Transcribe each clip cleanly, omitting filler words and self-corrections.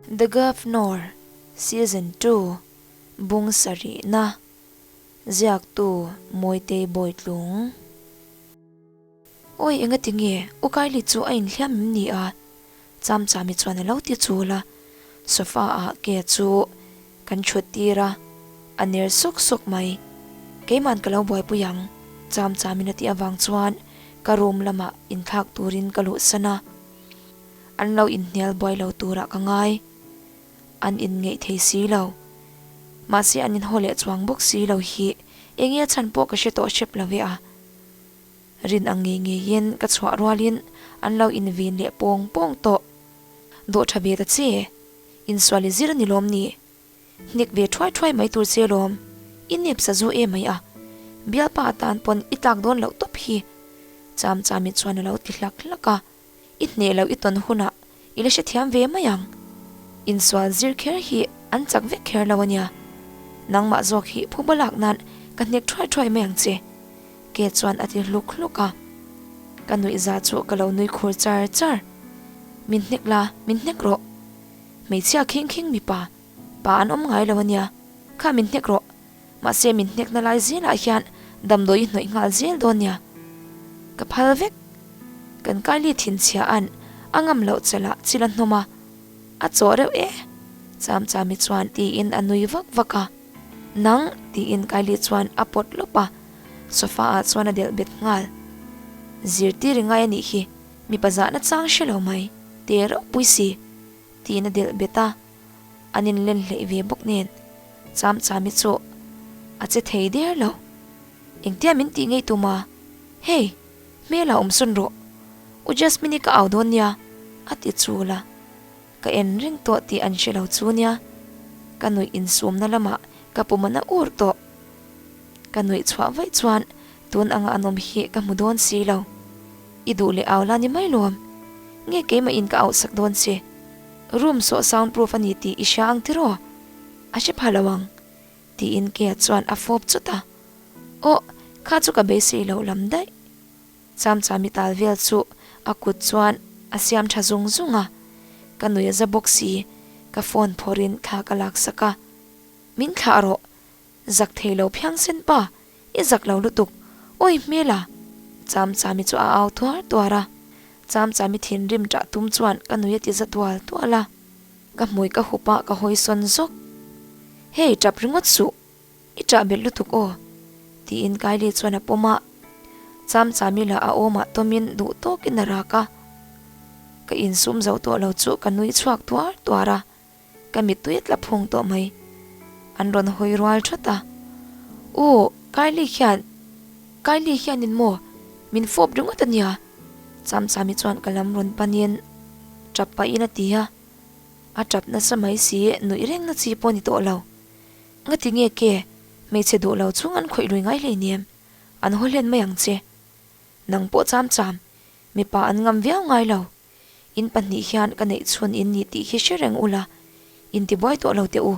The Guvnor, Season ii, Bung sarihna, Ziaktu Mawitei Bawitlung. Awi engati nge U Kylie chu a inhliam em ni a? Chamchami chuan a lo ti chul a, sofa ah ke chu kan thut tir a, a ner sawk sawk mai. Keiman ka lo buaipui ang, Chamchamin a tih avang chuan ka room lamah inthlak turin ka luhsan a. An lo inhnial buai lo turah ka ngai. An inngeih thei si lo. Mahse an inhaw leh chuang bawk si lo hi eng nge chhan pawh ka hre tawh hrep lo ve a. Rin ang ngei ngeiin ka chhuah rualin an lo invin leh pawng pawng tawh. Dawh tha ve ta che. Insual i zir a ni lawm ni? Hnek ve thuai thuai mai tur che lawm. I nep sa zu em mai a. Bialpa atan pawn i tlak dawn loh tawp hi. Chamchami chuan a lo ti hlak hlak a. I hneh loh i tawn hunah i la hrethiam ve mai ang. Insual zir kher hi an chak vek kher lo a nia. Nangmah zawk hi phuba lak nan ka hnek thuai thuai mai ang che. Ke chuan a ti hluk hluk a. Ka nuihza chu ka lo nui khur char char. Min hnek la, min hnek rawh. Hmeichhia khing khing mipa, pa an awm ngai lo a nia. Kha min hnek rawh. Mahse min hnekna lai zelah hian damdawi i hnawih nghal zel dawn nia. Ka phal vek. Kan Kylie thinchhia an a ngam loh chalah chil a hnawm a, a chawh reuh e. Chamchami chuan tiin a nui vak vak a. Nang tiin Kylie chuan a pawt lawp a, sofa ah chuan a delh bet nghal. Zirtir i ngai a nih hi, mipa zahna chang hre lo mai, te ropui si tiin a delh bet a. An inlen hleih ve bawk nen Chamchami chu a che thei der lo. Engtia min tih ngei tum a? Hey! Hmel ah awm sawn rawh. U Jasmine-i ka au dawn nia a ti chul a. Ka en reng tawh tih an hre lo chu nia. Ka nuih insumna lamah ka pum an a ur tawh. Ka nuih chhuah vaih chuan tun anga an awm hi ka hmu dawn si lo. I duh leh au la ni mai lawm. Nge keimah in ka auhsak dawn che? Room saw sound proof a ni tih i hria ang tiraw? A hre pha lo ang, tiin Kea chuan a fawp chawt a. Aw, kha chu ka beisei loh lam daih. Chamchami tal vel chu a kut chuan a siam tha zung zung a. Ka nui a za bawk si, ka phone phawrhin thla ka laksak a. Min thlah rawh, Zak thei lo phiang sen pa, i zak lo lutuk, awi hmel a! Chamchami chu a au tuar tuar a, Chamchami thinrim ṭah tum chuan ka nui a ti za tual tual a, ka hmui ka hup a ka hawi sawn zawk. Hei ṭap ringawt suh, i ṭah belh lutuk aw, tiin Kylie chuan a pawm a, Chamchami lah a awmah tawmin duh tawkin a rak a, ka insum zo tawh lo chu ka nui chhuak tuar tuar a. Ka mittui a tla phung tawh mai. An rawn hawi rual that a. U, Kylie hian, Kylie hianin maw min fawp ringawt a nia? Chamchami chuan ka lam rawn panin tap pahin a ti a. A tap nasa mai si, nuih rengna chi pawh a ni tawh lo. Ngati nge ke, hmeichhe duh lo chung an khawih lui ngai hleinem, an haw hlen mai ang che. Nang pawh Chamcham, mipa an ngam viau ngai lo. In pahnih hian ka neih chhun in ni tih hi hre reng ula, in ti buai tawh lo teh u.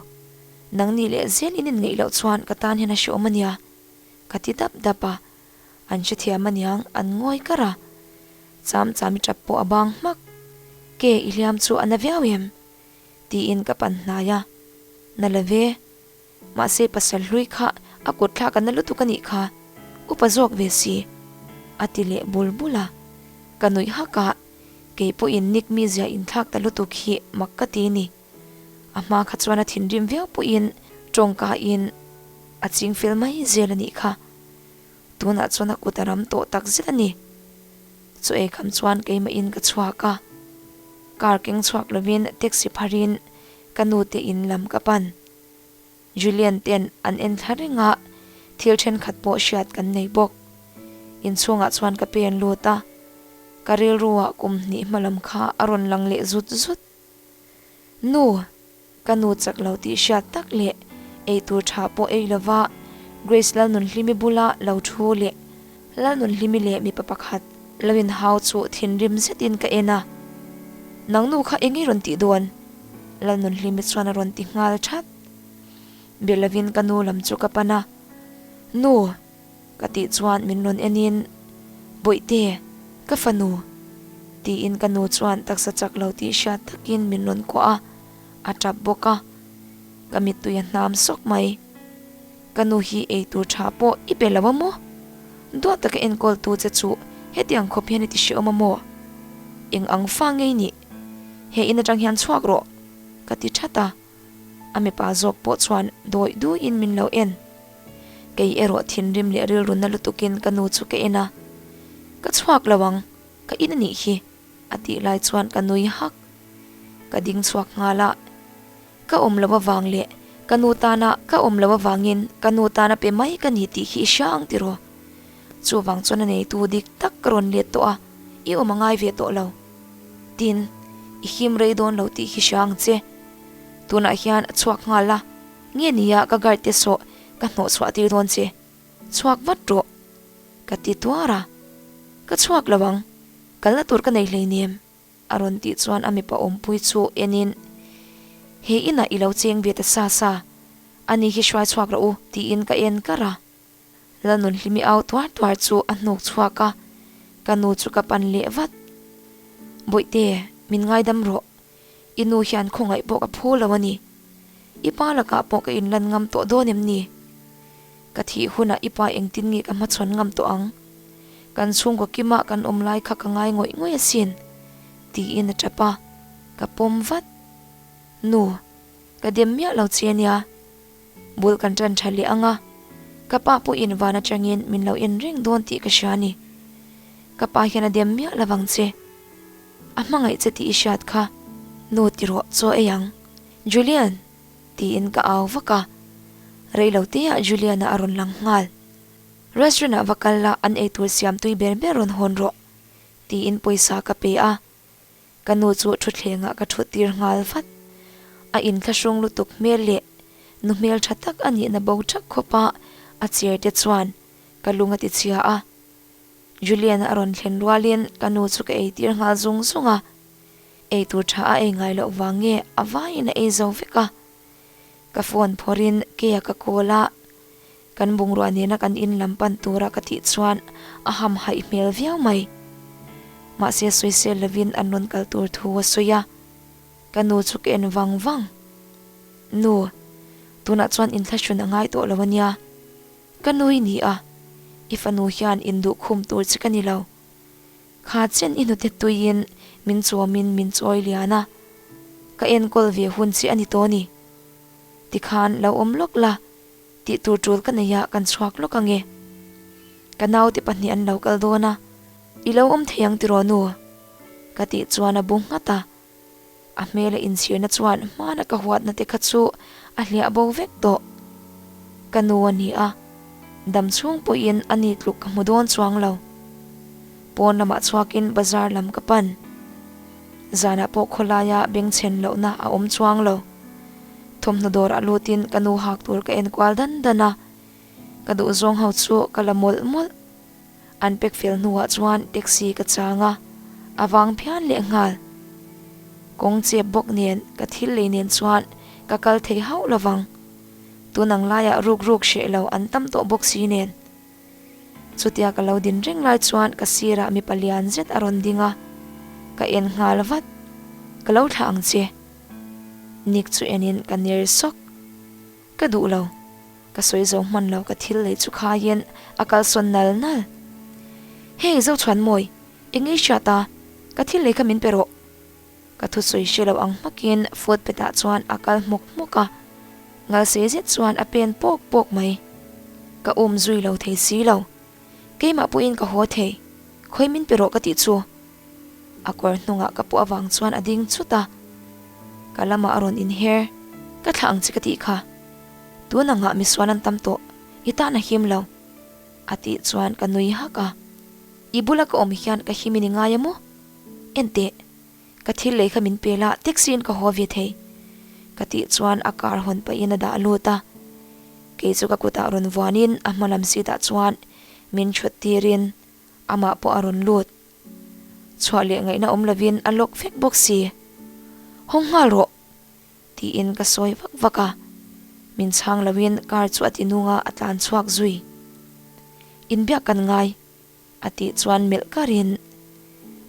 Nangni leh zel in inngeih loh chuan ka tan hian a hreawm a nia, ka ti dap dap a. An hrethiam aniang an ngawi kar a. Cham chami tap pawh a bang hmak. Ke i hliam chu a na viau em? Tiin ka pan hnai a. Na la ve. Mahse pasal hlui kha a kut thlak a na lutuk a nih kha, upa zawk ve si, a ti leh bul bul a. Ka nuih hak a, kei pawhin Nick mizia inthlak ta lutuk hi mak ka ti ni. A hma kha chuan a thinrim viau pawhin tawngkain a ching fel mai zel a nih kha. Tunah chuan a kut a ram tawh tak zet a ni. Chaw ei kham chuan keimahin ka chhuak a, car keng chhuak lovin taxi pharin ka nu te in lam ka pan. Julian ten an en thla reng a, thil thenkhat pawh hriat kan nei bawk. Inchhungah chuan ka pen lut a, ka rilruah kum hnih hma lam kha a rawn lang leh zut zut. Nu, ka nu chak lo tih hriat tak leh eitur tha pawh ei lova Grace Lalnunhlimi bula lo thu leh Lalnunhlimi leh mipa pakhat lo inhau chu thinrim zetin ka en a, Nang nu kha eng i rawn tih dawn? Lalnunhlimi chuan a rawn ti nghal that. Be lovin ka nu lam chu ka pan a, Nu! Ka tih chuan min rawn enin, Bawihte, ka fanu! Tiin ka nu chuan taksa chak lo tih hriat takin min rawn kuah a. A tap bawk a, ka mittui a hnam sawk mai. Ka nu hi ei tur tha pawh i pe lo a maw? Duat taka enkawl tu che chu hetiang khawp hian i ti hrehawm a maw? Eng ang fa ngei nih? He in atang hian chhuak rawh! Ka ti that a, a mipa zawk pawh chuan dawih duiin min lo en. Kei erawh thinrim leh rilrunna lutukin ka nu chu ka en a, Ka chhuak lo ang, ka in a nih hi, a tih lai chuan ka nui hak. Ka ding chhuak nghal a, ka awm lo avang leh ka nu tana ka awm lo avangin ka nu tana pe mai ka ni tih hi i hria ang tiraw? Chuvang chuan a neitu dik tak ka rawn let tawh a, i awm a ngai ve tawh lo. Tin, i him rei dawn lo tih hi hria ang che. Tunah hian a chhuak nghal a, nge nia ka guard te sawh ka hnawh chhuah tir dawn che. Chhuak vat rawh, ka ti tuar a. Ka chhuak lo ang, kalna tur ka nei hleinem, a rawn tih chuan a mipa awmpui chu enin, He inah i lo cheng ve ta sa sa, ani hi hruai chhuak rawh u, tiin ka en kar a. Lalnunhlimi au tuar tuar chu a hnuk chhuak a, ka nu chu ka pan leh vat. Bawihte, min ngaidam rawh. I nu hian khawngaih pawh ka phu lo a ni. I pa lakah pawh ka inlan ngam tawh dawn em ni? Ka thih hunah i pa engtin nge ka hmachhawn ngam tawh ang? Kan chhungkaw kima kan awm lai kha ka ngai ngawih ngawih asin, tiin a tap a, ka pawm vat. Nu, ka dem miah lo che ania. Bul kan tan tha leh ang a, ka pa pawhin van atangin min lo en reng dawn tih ka hria a ni. Ka pa hian a dem miah lo vang che. A hmangaih che tih i hriat kha, nu ti rawh chaw ei ang. Julian! tiin ka au vak a. Reilo teah Julian-a a rawn lang nghal. Restaurant-ah va kal la, an eitur siam tui ber ber rawn hawn rawh, tiin pawisa ka pe a. Ka nu chu thutthlengah ka thut tir nghal vat. A inthlahrung lutuk hmel leh nu hmel tha tak a nihna bo thak khawp a, a chair te chuan ka lung a ti chhia a. Julian a rawn thlen rualin ka nu chu ka ei tir nghal zung zung a, ei tur tha a ei ngai loh vang nge a vaiin a ei zo vek a. Ka phone phawrhin keia ka call a, Kan bungrua nena kan in lam pan tura ka tih chuan a ham haih hmel viau mai. Mahse sawisel lovin an rawn kal tur thu a sawi a, ka nu chu ka en vang vang. Nu, tunah chuan inthlahrun a ngai tawh lo a nia. Ka nu i ni a, i fanu hian induh khum tur che ka ni lo. Kha chen i hnute tuiin min chawmin min chawi lian a, ka enkawl ve hun che a ni tawh ni. Tikhan lo awm lawk la. Tih tur tul ka nei a, kan chhuak lawk ange. Ka naute pahnih an lo kal dawn a, I lo awm thei ang tiraw nu? Ka tih chuan a bu nghat a. A hmela inchhirna chuan hmana ka huatna te kha chu a hliah bo vek tawh. Ka nu a ni a, dam chhung pawhin a ni tluk ka hmu dawn chuang lo. Pawn lamah chhuakin bazar lam ka pan. Zanah pawh khawlaia bengchhen lohna a awm chuang lo. Thawmhnaw dawrah lutin ka nu hak tur ka en kual dan dan a, ka duhzawng ho chu ka la mawlh mawlh. An pack fel hnuah chuan taxi ka chang a, a vang phian leh nghal. Kawng chep bawk nen ka thil lei nen chuan ka kal thei hauh lovang. Tun ang laiah ruk ruk hreh lo an tam tawh bawk si nen. Chutia ka lo din reng lai chuan ka sirah mipa lian zet a rawn ding a, ka en nghal vat. Ka lo thlah ang che. Nick chu enin ka ner sawk. Ka duh lo. Ka sawi zo hman lo ka thil lei chu khaiin a kalsawn nal nal. Hey Zochhuanmawi, eng nge i hriat a? Ka thil lei kha min pe rawh. Ka thusawi hre lo ang hmakin footpath ah chuan a kal hmawk hmawk a, ngalsei zet chuan a pen pawk pawk mai. Ka um zui lo thei si lo. Keimah pawhin ka haw thei. Khawi min pe rawh ka tih chu. A kawr hnungah ka pawh avang chuan a ding chut a, ka lamah a rawn inher, Ka thlah ang che ka tih kha. Tun angah misual an tam tawh, i tan a him lo. A tih chuan ka nui hak a. I bula ka awm hian ka him in i ngai a maw? Enteh, ka thil lei kha min pe la, taxi in ka haw ve thei. Ka tih chuan a car hawn pahin a dah lut a. Kei chu ka kutah rawn vuanin a hma lam seat ah chuan min thut tirin amah pawh a rawn lut. Chhuah leh ngaihna awm lovin a lock vek bawk si. Hawng nghal rawh! Tiin ka sawi vak vak a. Min chhang loin car chu a ti nung a, a tlan chhuak zui. Inbiak kan ngai. A tih chuan melh karin,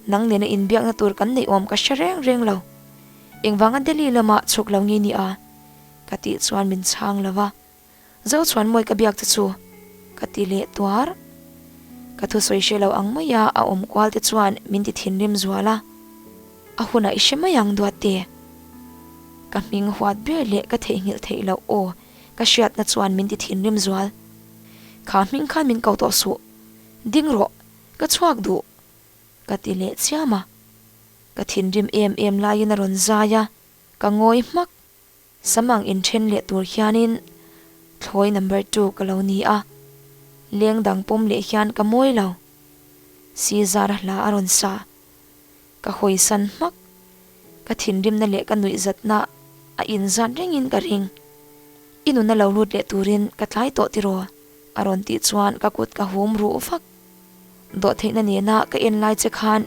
Nang nena inbiakna tur kan neih awm ka hre reng reng lo. Engvanga Delhi lama chhuk lo nge ni a? Ka tih chuan min chhang lo va. Zo chuan mawi ka biak che chu ka ti leh tuar. Ka thusawi hre lo ang maia a awm kual te chuan min ti thinrim zual a. A hunah i hre mai ang Duatte. Ka hming huat ber leh ka theihnghilh theih loh aw ka hriatna chuan min ti thinrim zual. Kha hming khan min ko tawh suh. Ding rawh, ka chhuak duh ka ti leh chiam a. Ka thinrim em em laiin a rawn zai a, ka ngawi hmak. Samang inthen leh tur hianin thlawi number two ka lo ni a, leng dang pawm leh hian ka mawi lo. Caesar hla a rawn sa. Ka hawisan hmak. Ka thinrimna leh ka nuihzatna a inzat rengin ka ring. I nuna lo lut leh turin ka tlai tawh tiraw? A rawn tih chuan ka kut ka hum ruh vak. Dawhtheihna nena ka en lai che khan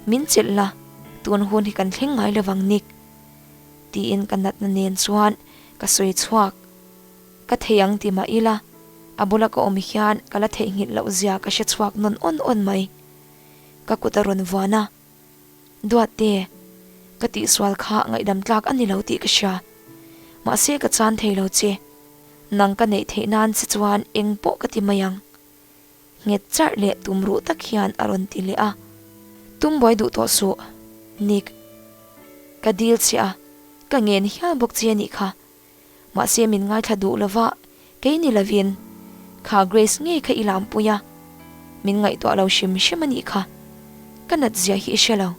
min chelh la, tun hun hi kan thleng ngai lovang Nick. Tiin ka natna nen chuan ka sawi chhuak. Ka thei ang ti mah ila, a bula ka awm hian ka la theihnghilh loh zia ka hre chhuak nawn awn awn mai. Ka kut a rawn vuan a, Duatte, ka tihsual kha ngaihdam tlak a ni lo tih ka hria. Mahse ka chan thei lo che. Nang ka neih theih nan che chuan eng pawh ka ti mai ang. Nghet charh leh tum ruh tak hian a rawn ti leh a. Tum buai duh tawh suh, Nick. Ka dil che a, ka ngen hial bawk che a nih kha. Mahse min ngaithla duh lova, kei ni lovin kha Grace ngei kha i lampui a, min ngaihtuah lo hrim hrim a nih kha. Ka nat zia hi i hre lo.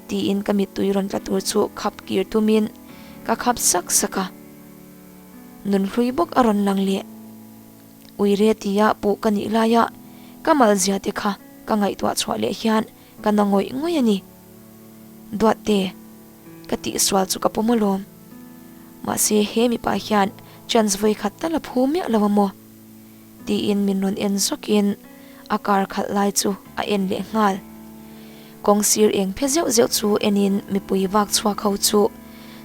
Tiin ka mittui rawn tla tur chu khap kir tumin ka khap sak sak a. Nunhlui bawk a rawn lang leh. Uire tia puh ka nih laia ka mal zia te kha ka ngaihtuah chhuah leh hian ka na ngawih ngawih a ni. Duatte, ka tihsual chu ka pawm alawm. Mahse he mipa hian chance vawi khat tal a phu miah lo a maw? Tiin min rawn en zawkin a car khalh lai chu a en leh nghal. Kawng sir eng phe zeuh zeuh chu enin mipui vak chhuak ho chu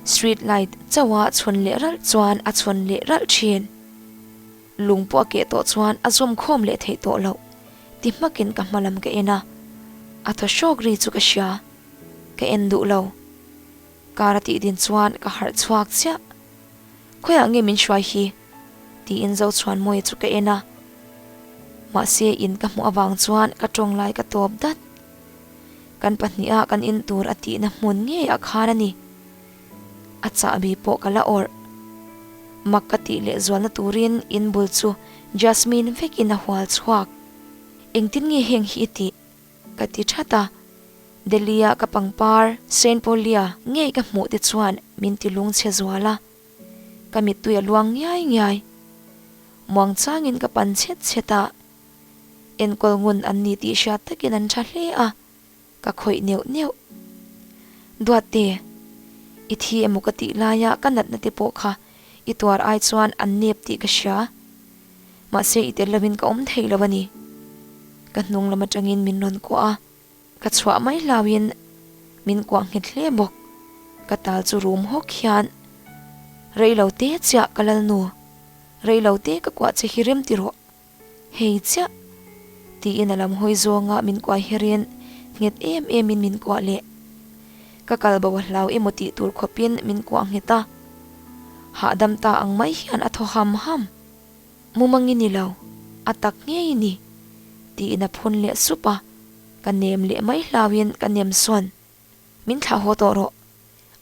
street light chauha chhun leh ralh chuan a chhun leh ralh thin. Lung pawh a keh tawh chuan a zawm khawm leh theih tawh loh ti hmakin ka hma lam ka en a, a thaw hrawk ri chu ka hria. Ka en duh lo. Car a tih din chuan ka harh chhuak chiah. Khawiah nge min hruai hi? tiin Zochhuanmawia chu ka en a. Mahse in ka hmuh avang chuan ka tawng lai ka tawp dat. Kan pahniha kan in tur a tihna hmun ngeiah khan a ni. A chahbi pawh ka la awrh. Mak ka tih leh zualna turin in bul chu Jasmine vekin a hual chhuak. Engtin nge heng hi i tih? Ka ti that a. Delhi-a ka pangpar Saint Paulia ngei ka hmuh te chuan min ti lungchhe zual a. Ka mittui a luang ngiai ngiai. Muangchangin ka pan chhet chhet a. Enkawl ngun an ni tih hriat takin an tha hle a. Ka khawih neuh neuh. Duatte, i thi emaw ka tih laia ka natna te pawh kha i tuar ai chuan an nep tih ka hria. Mahse i tel lovin ka awm thei lo a ni. Ka hnung lam atangin min rawn kuah a, ka chhuah mai hlauhin min kuah nghet hle bawk. Ka tal chu rum hawk hian, Reilo te chiah ka lalnu, reilo te ka kuah che hi rem ti rawh. Hei chiah! Tiin a lam hawi zawnga min kuai herin nghet em emin min kuah leh. Ka kal bo a hlau emaw tih tur khawpin min kuah nghet a. Hahdam ta ang mai hian a thaw ham ham. Mumang i ni lo, a tak ngei i ni, tiin a phun leh sup a, ka nem leh mai hlauin ka nem sawn. Min thlah haw tawh rawh,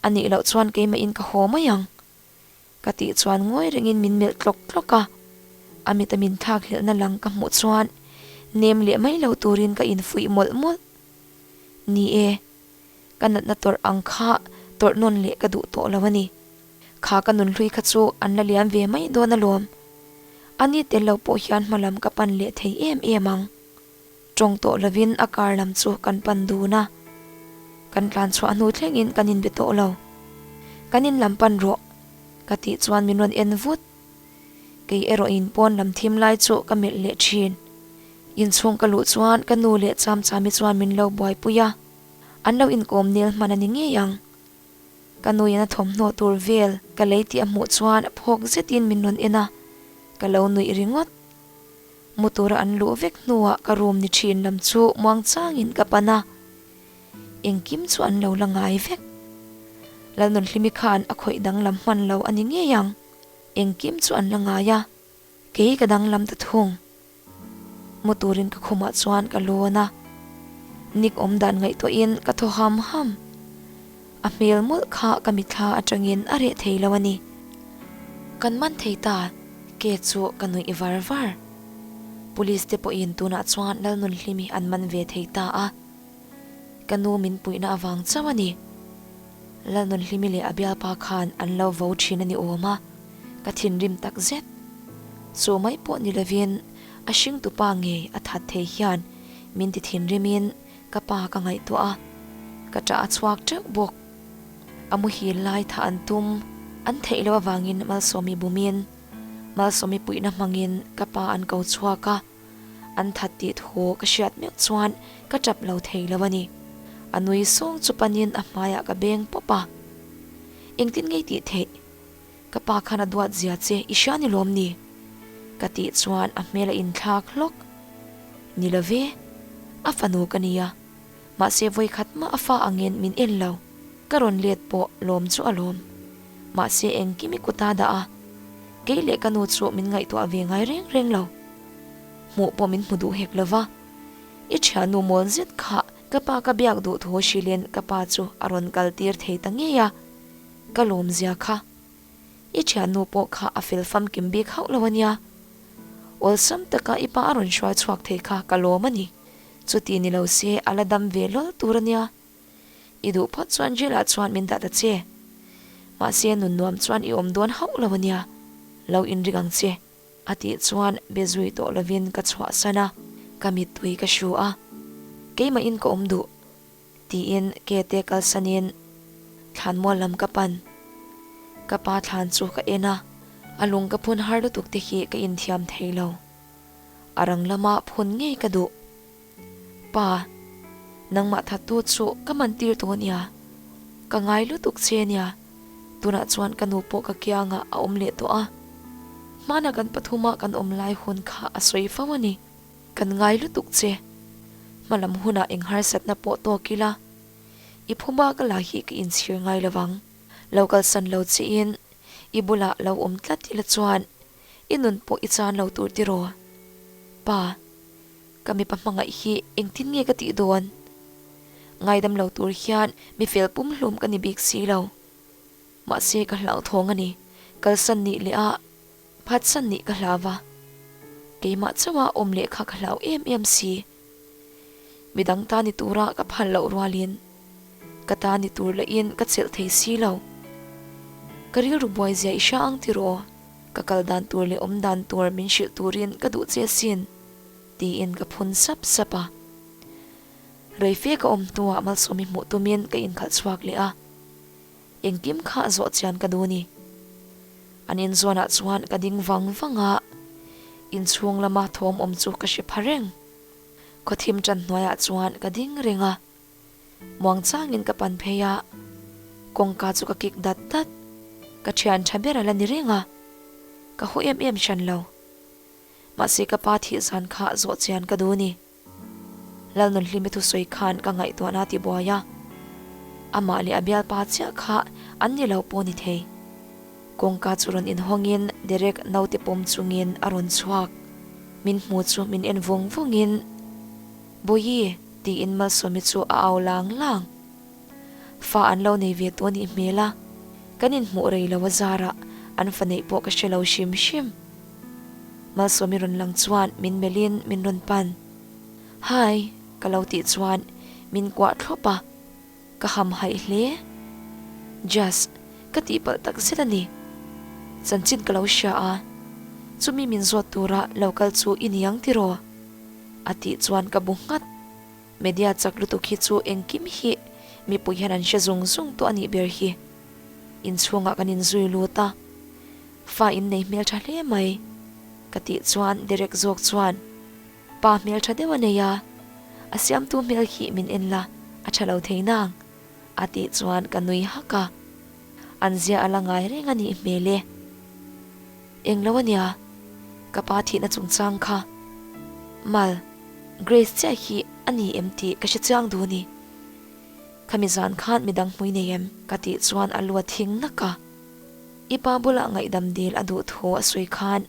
a nih loh chuan keimahin ka haw mai ang. Ka tih chuan ngawi rengin min melh tlawk tlawk a, a mita min thlak hlelhna lang ka hmuh chuan nem leh mai lo turin ka infuih mawlh mawlh. Ni e, ka natna tawrh ang kha tawrh nawn leh ka duh tawh lo a ni. Kha ka nunhlui kha chu an la liam ve mai dawn alawm. A ni tel lo pawh hian hmalam ka pan leh thei em em ang. Tawng tawh lovin a car lam chu kan pan dun a, kan tlan chhuah hnu thlengin kan inbe tawh lo. Kan in lam pan rawh, ka tih chuan min rawn en vut. Kei erawh in pawn lam thim lai chu ka melh leh thin. Inchhung ka luh chuan ka nu leh Chamchami chuan min lo buaipui a, an lo inkawm nel hman a ni ngei ang. Ka nuin a thawmhnaw tur vel ka lei tih a hmuh chuan phawk zetin min rawn en a, ka lo nuih ringawt. Mu tura an luh vek hnuah ka room ni thin lam chu muang changin ka pan a, engkim chu an lo la ngai vek. Lalnunhlimi khan a khawih danglam hman lo a ni ngei ang. Engkim chu an la ngai a, kei ka danglam ta thung. Mu turin ka khumah chuan ka lawn a, Nick awmdan ngaihtuahin ka thaw ham ham. A hmel mawlh kha ka mitthla atangin a reh thei lo a ni. Kan man thei ta, ke chu ka nuih var var. Police te pawhin tunah chuan Lalnunhlimi an man ve thei ta a. Ka nu min puihna avang chauh a ni. Lalnunhlimi leh a bialpa khan an lo vo thin a ni awm a, ka thinrim tak zet. Chu mai pawh ni lovin a hringtupa ngei a that thei hian min ti thinrimin ka pa ka ngaihtuah a, ka ṭah a chhuak ṭeuh bawk. A muhil lai tha an tum, an theih loh avangin Malsawmi bumin, Malsawmi puihna hmangin ka pa an ko chhuak a. An that tih thu ka hriat meuh chuan ka tap lo thei lo a ni. A nui sawng chu panin a hmaiah ka beng pawp a. Engtin ngei tih theih? Ka pa khan a duat zia che i hria ni lawm ni? Ka tih chuan a hmel a inthlak hlawk. Ni lo ve, a fanu ka nia. Mahse vawikhat mah a fa angin min en lo. Ka rawn let pawh lawm chu a lawm. Mahse engkim i kut a dah a, kei leh ka nu chu min ngaihtuah ve ngai reng reng lo. Hmuh pawh min hmu duh hek lo va. I thiannu mawl zet kha ka pa ka biak duh thu hrilhin ka pa chu a rawn kal tir thei ta ngei a, ka lawmzia kha. I thiannu pawh kha a fel famkim bik hauh lo a nia. Awlsam taka i pa a rawn hruai chhuak thei kha ka lawm a ni. Chuti ni lo se a la dam ve lawl tur a nia. I duh phawt chuan jail ah chuan min dah ta che. Mahse nun nuam chuan i awm dawn hauh lo a nia. Lo inring ang che. A tih chuan be zui tawh lovin ka chhuahsan a, ka mittui ka hru a. Keimahin ka awm duh. Tiin ke te kalsanin thlanmual lam ka pan. Ka pa thlan chu ka en a, a lung ka phun har lutuk te hi ka inthiam thei lo. A rang lama phun ngei ka duh. Pa, nangmah thattu chu ka man tir tawh ania, ka ngai lutuk che ania, tunah chuan ka nu pawh ka kiangah a awm leh tawh a, hmana kan pathuma kan awm lai hun kha a sawi fo a ni, kan ngai lutuk che, hmalam hunah eng harsatna pawh tawk ila, i phuma ka la hi ka inchhir ngai lovang, lo kalsan lo chiin i bulah lo awm tlat ila chuan i nun pawh i chan lo tur tiraw? Pa. Ka mipa hmangaih hi engtin nge ka tih dawn? Ngaidam lo tur hian mi fel pumhlum ka ni bik si lo. Mahse ka hlauthawng a ni, kalsan nih leh a phatsan nih ka hlau va. Keimah chauha awm leh kha ka hlau em em si. Midang ta ni tura ka phal loh rualin ka ta ni tur lahin ka chelh thei si lo. Ka rilru buai zia i hria ang tiraw? Ka kal dan tur leh awm dan tur min hrilh turin ka duh che asin. Tiin ka phun sap sap a. Reife ka awm hnuah Malsawmi hmuh tumin ka inkhalh chhuak leh a. Engkim kha zawh chian ka duh ni. An inzawnah chuan ka ding vang vang a, inchhung lama thawm awm chu ka hre pha reng. Khawthim tan hnuaiah chuan ka ding reng a. Muangchangin ka pan phei a, kawngka chu ka kik dat dat. Ka thian tha ber a la ni reng a, ka haw em em hran lo. Mahse ka pa thih zan kha zawh chian ka duh ni. Lalnunhlimi thusawi khan ka ngaihtuahna a tibuai a, amah leh a bialpa chiah kha an ni lo pawh ni thei. Kawngka chu rawn inhawngin Derek naute pawm chungin a rawn chhuak. Min hmu chu min en vung vungin, Bawihi! tiin Malsawmi chu a au lang lang. Fa an lo nei ve tawh anih hmel a, kan inhmuh rei lo a zarah an fa neih pawh ka hre lo hrim hrim. Malsawmi rawn lang chuan min melhin min rawn pan. Hi! Ka lo tih chuan min kuah thlawp a, ka ham haih hle. Jas, ka tihpalh tak zet a ni. Chanchin ka lo hria a, chumi min zawt tura lo kal chu i ni ang tiraw? A tih chuan ka bu nghat. Media chak lutuk hi chu engkim hi mipui hian an hre zung zung tawh a nih ber hi. Inchhungah kan inzui lut a. Fa in nei hmeltha hle mai ka tih chuan Derek zawk chuan pa hmeltha deuh a nei a, a siamtu hmel hi min en la a tha lo thei nang a tih chuan ka nui hak a, an zia a la ngai reng a nih hmel e. Englo a nia, ka pa thihna chungchang kha Mal, Grace chiah hi a ni em tih ka hre chiang duh a ni. Khami zan khan midang hmui nei em? Ka tih chuan a lu a thing nak a. I pa bulah ngaihdam dil a duh thu a sawi khan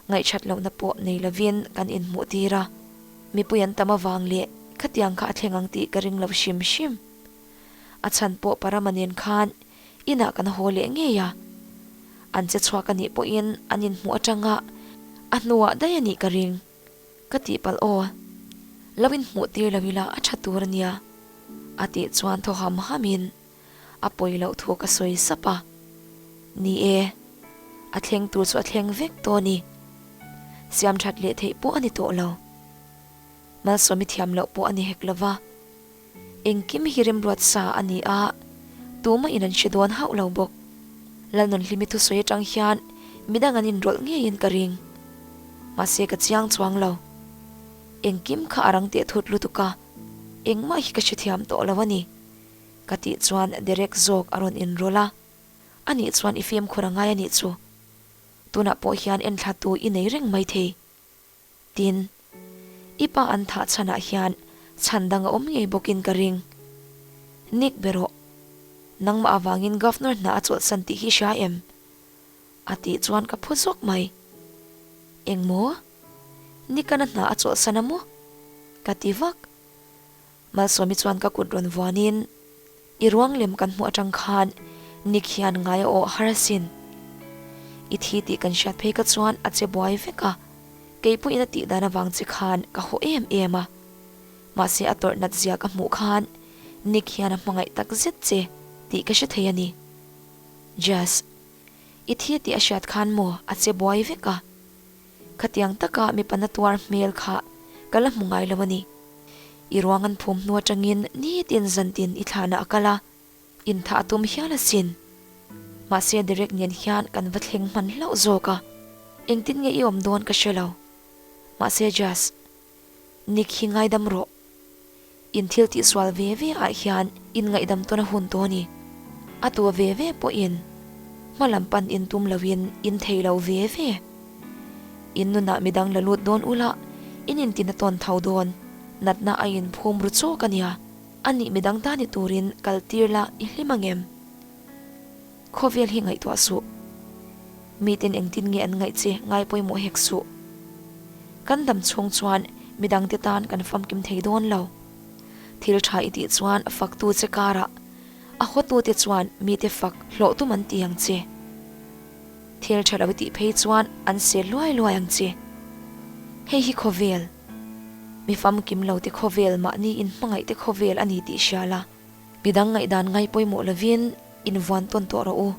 ngaihthat lohna pawh nei lovin kan inhmuh tir a. Mipui an tam avang leh khatiang kha a thleng ang tih ka ring lo hrim hrim. A chhan pawh Parama nen khan inah kan haw leh ngei a. An che chhuak a nih pawhin an inhmuh atanga a hnuah daih a nih ka ring. Ka tihpalh aw. Lo inhmuh tir lo ila a tha tur a nia. A tih chuan thaw ham hamin a pawi loh thu ka sawi sap a. Ni e, a thleng tur chu a thleng vek tawh a ni. Siam that leh theih pawh a ni tawh lo. Malsawmi thiam loh pawh a ni hek lo va. Engkim hi remruat sa a ni a, tumah in an hre dawn hauh lo bawk. Lalnunhlimi thusawi atang hian midang an inrawlh ngeiin ka ring. Mahse ka chiang chuang lo. Engkim kha a rang teh thut lutuk a, engmah hi ka hrethiam tawh lo a ni. Ka tih chuan Derek zawk a rawn inrawlh a, Anih chuan i fimkhur a ngai a nih chu. Tunah pawh hian enthlatu i nei reng maithei. Tin, i pa an thah chhanah hian chhan dang a awm ngei bawkin ka ring. Nick be rawh. Nangmah avangin Governor hna a chawlhsan tih hi hria em? A tih chuan ka phu zawk mai. Engmaw? Nick-an a hna a chawlhsan a maw? Ka ti vak. Malsawmi chuan ka kut rawn vuanin, I ruang lem kan hmuh atang khan Nick hian ngai a awh har asin. I thi tih kan hriat phei ka chuan a che buai vek a, kei pawhin a tih dan avang che khan ka haw em em a. Mahse a tawrh nat zia ka hmuh khan Nick hian a hmangaih tak zet che tih ka hre thei a ni. Jazz, i thi tih a hriat khan maw a che buai vek a. Khatiang taka mipa na tuar hmel kha ka la hmu ngai lo a ni. I ruang an phum hnu atangin nitin zantin i thlahna a kal a, inthah a tum hial asin. Mahse Derek nen hian kan va thleng hman hlauh zawk a, engtin nge i awm dawn ka hre lo. Mahse Jazz, Nick hi ngaidam rawh. In thil tihsual ve ve ah hian in ngaihdam tawn a hun tawh a ni. A tua ve ve pawhin hma lam pan in tum loin in thei lo ve ve. In nunah midang la lut dawn ula in intina tawn tho dawn. Natna a in phum ru chawk a nia. A nih midang ta ni turin kal tir la i hlim angem? Khawvel hi ngaihtuah suh. Miten engtin nge an ngaih che ngai pawimawh hek suh. Kan dam chhung chuan midangte tan kan famkim thei dawn lo. Thil tha i tih chuan faktu che karah a hawtute chuan mite fak hlawh tum an ti ang che. Thil tha lo i tih phei chuan an sel luai luai ang che. Hei hi khawvel, mi famkim lo te khawvel mahni inhmangaih te khawvel a ni tih hria la. Midang ngaihdan ngai pawimawh lovin invuan tawn tawh rawh u.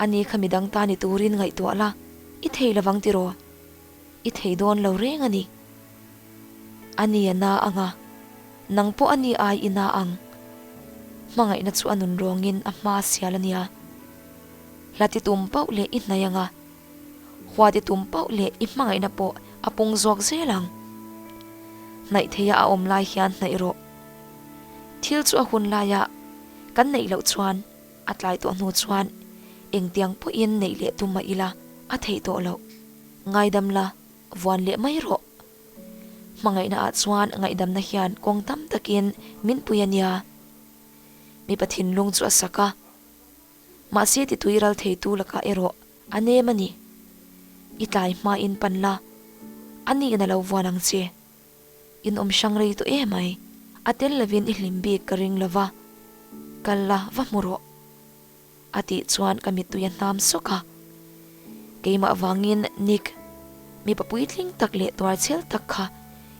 Ani kha midang ta ni turin ngaihtuah la, i thei lovang tiraw? I thei dawn lo reng a ni. Ani a na ang a, nang pawh ani ai i na ang. Hmangaihna chu a nun rawngin a hma sial a nia. Hla ti tum pauh leh i hnai ang a, hua ti tum pauh leh i hmangaihna pawh a pung zawk zel ang. Hnaih theia a awm lai hian hnaih rawh. Thil chu a hun laia kan neih loh chuan a tlai tawh hnu chuan engtiang pawhin neih leh tum mah ila a theih tawh loh. Ngaidam la, vuan leh mai rawh. Hmangaihna ah chuan ngaihdamna hian kawng tam takin min pui a nia. Mipa thinlung chu a sak a. Mahse titui ral theitu lakah erawh a nem a ni. I tlai hmain pan la, a niin a lo vuan ang che. In awm hrang rei tawh em ai. A tel lovin i hlim bik ka ring lova, kal la va hmu rawh. A tih chuan ka mittui a hnam sawk a. Keimah vangin Nick, mipa puitling tak leh tuarchhel tak kha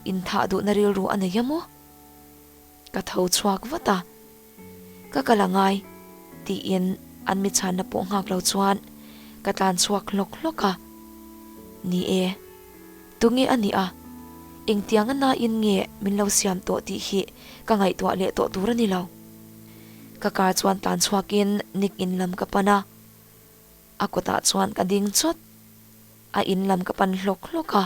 inthah duhna rilru a nei a maw? Ka tho chhuak vat a, Ka kal a ngai, tiin an mi chhanna pawh nghak lo chuan ka tlan chhuak hlawk hlawk a. Ni e, tunge a nih a, engtiang a nain nge min lo siam tawh tih hi ka ngaihtuah leh tawh tur a ni lo. Ka car chuan tlan chhuakin Nick in lam ka pan a, a kawtah chuan ka ding chawt. A in lam ka pan hlawk hlawk a.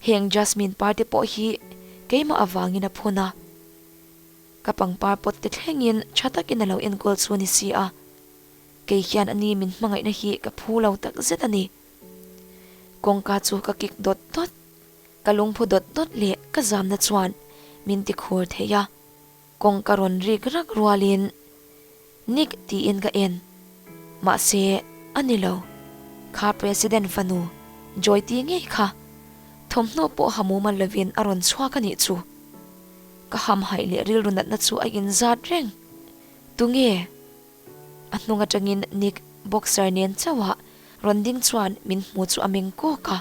Heng Jasmine par te pawh hi keimah avangin a phun a, ka pangpar pawt te thlengin tha takin a lo enkawl chu a ni si a, kei hian a ni min hmangaihna hi ka phu lo tak zet a ni. Kawngka chu ka kik dawt dawt, ka lungphu dawt dawt leh ka zamna chuan min ti khur thei a. Kawngka rawn rik rak rualin Nick tiin ka en. Mahse, a ni lo. Kha President fanu, Joyty ngei kha thawmhnaw pawh ha mumal lovin a rawn chhuak a nih chu. Ka hamhaih leh rilru natna chu a inzat reng. Tunge? A hnung atangin Nick boxer nen chauha rawn ding chuan min hmu chu a meng kawk a.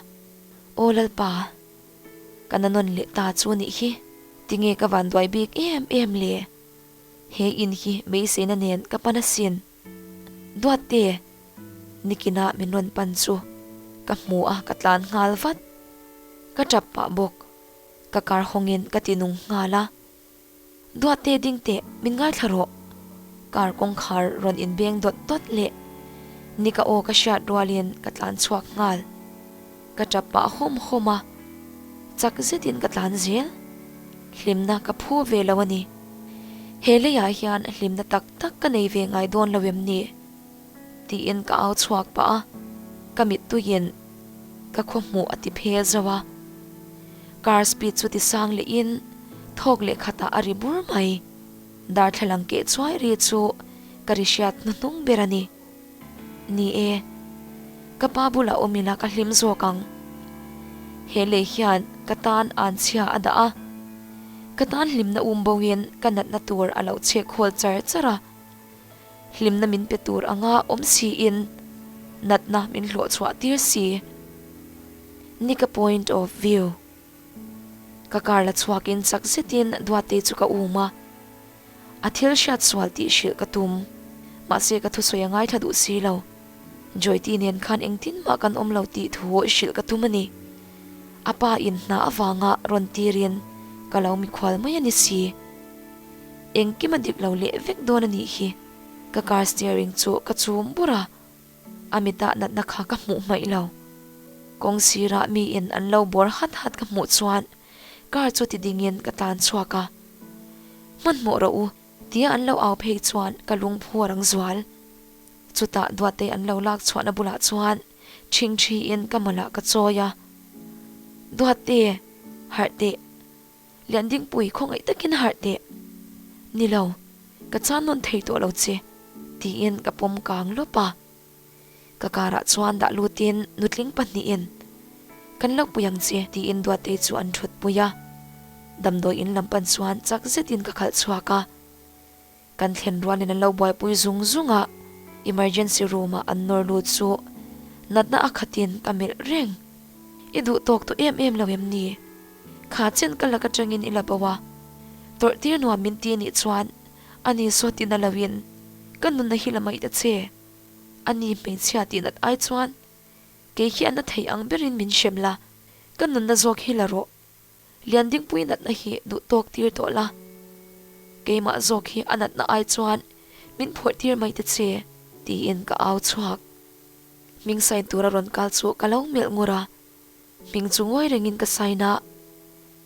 Aw Lalpa, ka na nawn leh ta chu nih hi. Tinge ka vanduai bik em em le? He in hi beiseina nen ka pan asin. Duatte, Nickina min rawn pan chu ka hmu a ka tlan nghal vat. Ka tap pah bawk. Ka kar hawngin ka ti nung nghal a. Duatte ding teh, min ngaithla rawh. Car kawngkhar rawn inbeng dawt dawt leh Nika aw ka hriat rualin ka tlan chhuak nghal. Ka tap pah hawm hawm a, chak zetin ka tlan zel. Hlimna ka phu ve lo a ni. He leiah hian hlimna tak tak ka nei ve ngai dawn lo em ni? Tiin ka au chhuak pah a, ka mittuiin ka khawhmuh a ti phel zo a. Car speed chu ti sang lehin thawk leh khatah a ri bur mai. Darthlalang keh chuai ri chu ka ri hriat hnuhnung ber a ni. Ni e, ka pa bulah awm ila ka hlim zawk ang. He lei hian ka tan an chhia a dah a, ka tan hlimna um boin ka natna tur a lo chhek hawl char char a. Hlimna min pe tur anga awm siin natna min hlawh chhuah tir si. Nika point of view. Ka car la chhuakin chak zetin Duatei chu ka um a, a thil hriat sual tih hrilh ka tum. Mahse ka thusawi a ngaithla duh si lo. Joyty nen khan engtin mah kan awm lo tih thu hrilh ka tum a ni. A pa in hna avanga rawn tirin ka lo mikhual mai a ni si. Engkim a dik lo leh vek dawn a nih hi. Ka car steering chu ka chum bur a, a mitah natna kha ka hmuh hmaih lo. Kawng sirah miin an lo bawr hat hat ka hmuh chuan car chu ti dingin ka tlan chhuak a. Hmanhmawh rawh u tia an lo au phei chuan ka lungphu a rang zual. Chutah Duatei an lo lak chhuahna bulah chuan ṭhingṭhiin ka mawlah ka chawi a. Duatte, harh teh. Liandingpui khawngaih takin harh teh. Ni lo, ka chan nawn thei tawh lo che, tiin ka pawm kang lawp a. Ka karah chuan dah lutin nutling pahnihin, Kan lo pui ang che, tiin Duatei chu an thut pui a. Damdawi in lam pan chuan chak zetin ka khalh chhuak a. Kan thlen rualin an lo buaipui zung zung a, emergency room ah an nawr lut chu natna a khatin ka melh reng. I duh tawk tawh em em lo em ni? Kha chen ka lak atangin i la bo a, tawrh tir nuam min ti nih chuan ani saw ti na loin ka nunna hi la mai ta che. Ani hmeichhia tih nat ai chuan kei hi a na thei ang berin min hrem la, ka nunna zawk hi la rawh. Liandingpui natna hi duh tawk tir tawh la, keimah zawk hi a natna ai chuan min phawrh tir mai ta che, tiin ka au chhuak. Hming sign tura rawn kal chu ka lo melh ngur a, hming chu ngawi rengin ka sign a,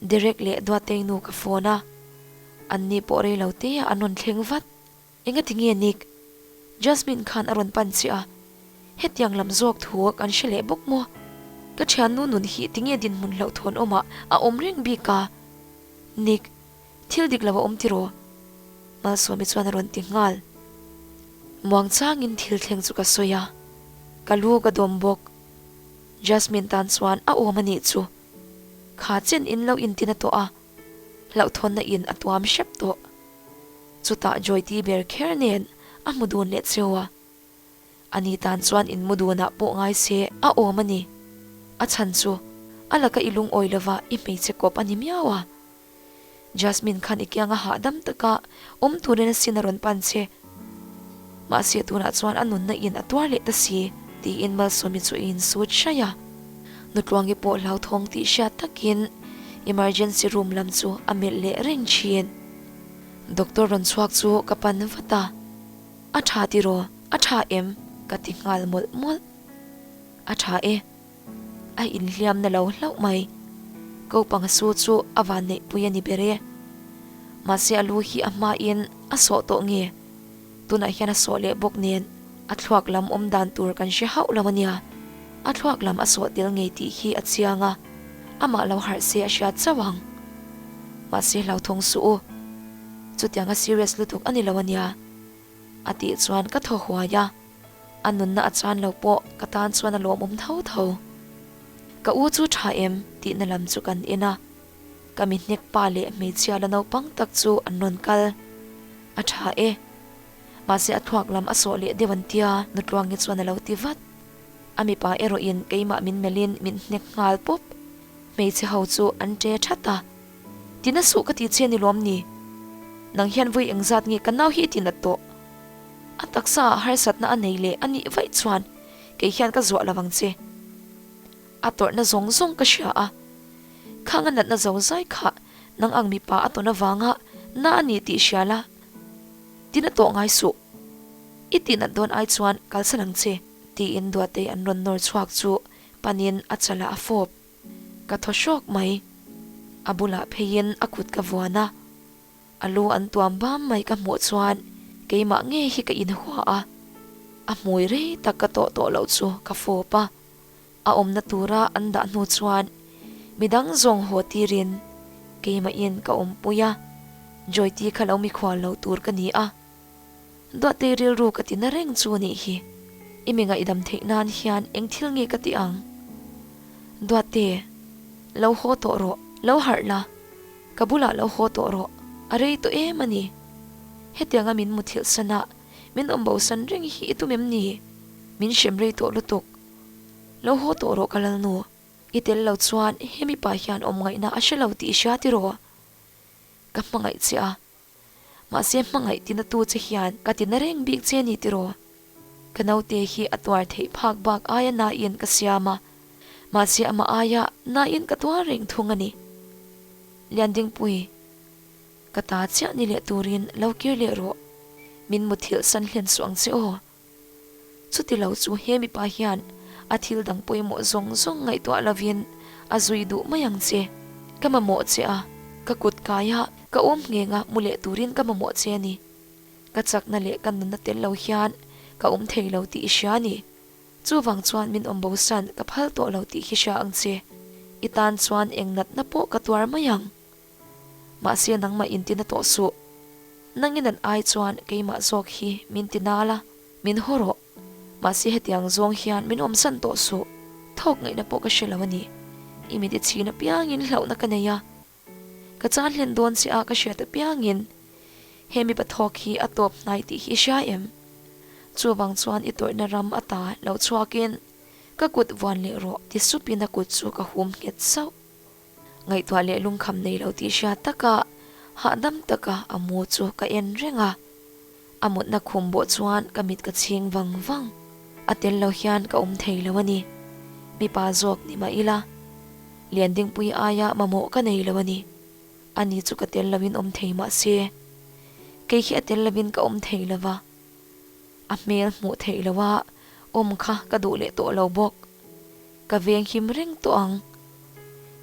Derek leh Duatei nu ka phone a, anni pawh rei lo te ah an rawn thleng vat. Engati nge Nick? Jasmine khan a rawn pan che a, hetiang lam zawk thu kan hre leh bawk maw? Ka thiannu nun hi tinge dinhmun hlauhthawn awmah a awm reng bik a? Nick, thil dik lo a awm tiraw? Malsawmi chuan a rawn ti nghal. Muang changin thil thleng chu ka sawi a, ka lu ka dawm bawk. Jasmine tan chuan a awm a nih chu. Kha chen in lo intina tawh a, hlauhthawnna in a tuam hrep tawh. Chutah Joyty ber kher nen a hmu dun leh cheu a. Ani tan chuan in mu dunah pawh ngai se a awm a ni. A chhan chu a laka i lungawi lova i hmeichhe kawp a ni miau a. Jasmine khan i kianga hahdam taka awm turin a sin a rawn pan che. Mahse tunah chuan a nunna in a tuar leh ta si tiin Malsawmi chu a insut hraih a. Nutluangi pawh hlauthawng tih hriat takin emergency room lam chu a melh leh reng thin. Doctor rawn chhuak chu ka pan vat a, A tha tiraw? A tha em? ka ti nghal mawlh mawlh. A tha e. A inhliam na lo hlauh mai. Kopang su chu a van neihpui a ni ber e. Mahse a lu hi a hmain a sawh tawh nge? Tunah hian a sawh leh bawk nen a thluak lam awm dan tur kan hre hauh lo a nia. A thluak lam a sawh tel ngei tih hi a chiang a, amah lo harh se a hriat chauh ang. Mahse hlauthawng suh u. Chutianga serious lutuk a ni lo ania. A tih chuan ka thaw huai a, a nunna a chan lo pawh ka tan chuan a lawmawm tho tho. Ka u chu tha em tihna lam chu kan en a, ka mi hnek pa leh hmeichhia la naupang tak chu an rawn kal. A tha e. Mahse a thluak lam a sawh leh deuh an tia Nutluangi chuan a lo ti vat. A mipa erawhin keimah min melhin min hnek nghal pawp. Hmeichhe ho chu an ṭe ṭhat a. Tina suh ka ti che ni lawm ni? Nang hian vawi engzat nge ka nau hi i tinat tawh? A taksa ah harsatna a nei leh a nih vaih chuan kei hian ka zuah lo ang che. A tawrhna zawng zawng ka hria a. Khang a natna zo zai kha nang ang mipa a tawn avanga na a ni tih hria la. Tina tawh ngai suh. I tinat dawn ai chuan kalsan ang che, tiin Duatei an rawn nawr chhuak chu panin a chalah a fawp. Ka thaw hrawk mai. A bulah pheiin a kut ka vuan a, a lu an tuam bam mai ka hmuh chuan keimah ngei hi ka inhua a, a hmui rei tak ka tawh tawh loh chu ka fawp a. A awmna tura an dah hnu chuan midang zawng haw tirin keimahin ka awmpui a, Joyte kha lo mikhual lo tur ka ni a. Duatei rilru ka ti na reng chu nih hi. I mi ngaihdam theih nan hian eng thil nge ka ti ang? Duate, lo haw tawh rawh, lo harh la, ka bulah lo haw tawh rawh, a rei tawh em a ni. Hetianga min muthilh sana min awm bosan reng hi i tum em ni? Min hrem rei tawh lutuk. Lo haw tawh rawh ka lalnu, i tel lo chuan he mipa hian awm ngaihna a hre lo tih i hria tiraw? Ka hmangaih che a, Mahse hmangaih tina tu che hian ka tina reng bik che ni tiraw? Ka naute hi a tuar theih phak bak aia nain ka siam a, mahse amah aia nain ka tuar reng thung a ni. Liandingpui, ka ta chiah ni leh turin lo kir leh rawh. Min muthilh san hlen suh ang che aw. Chuti lo chu he mipa hian a thil dang pawimawh zawng zawng ngaihtuah lovin a zui duh mai ang che. Ka mamawh che a, ka kut kaia ka awm nghenga mu leh turin ka mamawh che a ni. Ka chakna leh ka nunna tel lo hian ka awm thei lo tih i hria a ni. Chuvang chuan min awm bosan ka phal tawh lo tih hi hria ang che. I tan chuan eng natna pawh ka tuar mai ang. Mahse nangmah in tina tawh suh. Nangin an ai chuan keimah zawk hi min ti nal a, min haw rawh. Mahse hetiang zawng hian min awmsan tawh suh. Thawk ngaihna pawh ka hre lo a ni. I mit i chhin apiangin hlauhna ka nei a. Ka chan hlen dawn che a ka hriat apiangin he mipa thawk hi a tawp hnai tih hi i hria em? Chuvang chuan i tawrhna ram ata lo chhuakin ka kut vuan leh rawh ti supin a kut chu ka hum nghet sauh. Ngaihtuah leh lungkham nei lo tih hria taka hahdam taka a mu chu ka en reng a. A mutna khum bawh chuan ka mit ka chhing vang vang. A tel lo hian ka awm thei lo a ni. Mipa zawk ni mah ila, Liandingpui aia mamawh ka nei lo a ni. Ani chu ka tel loin awm thei mah se, kei hi a tel loin ka awm thei lo va. A hmel hmuh theih loha awm kha ka duh leh tawh lo bawk. Ka veng him reng tawh ang.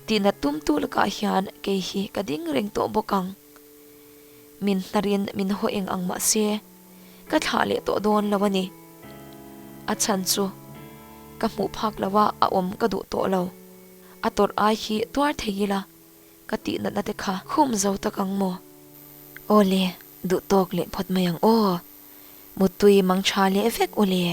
Tihna tumtu lakah hian kei hi ka ding reng tawh bawk ang. Min hnarin min haw eng ang mah se, ka thlah leh tawh dawn lo a ni. A chhan chu ka hmuh phak loha a awm ka duh tawh lo. A tawrh ai hi tuar thei ila ka tih natna te kha khum zo tak ang maw? Aw le, duh tawk leh phawt mai ang aw. Muttui mang tha leh vek u le.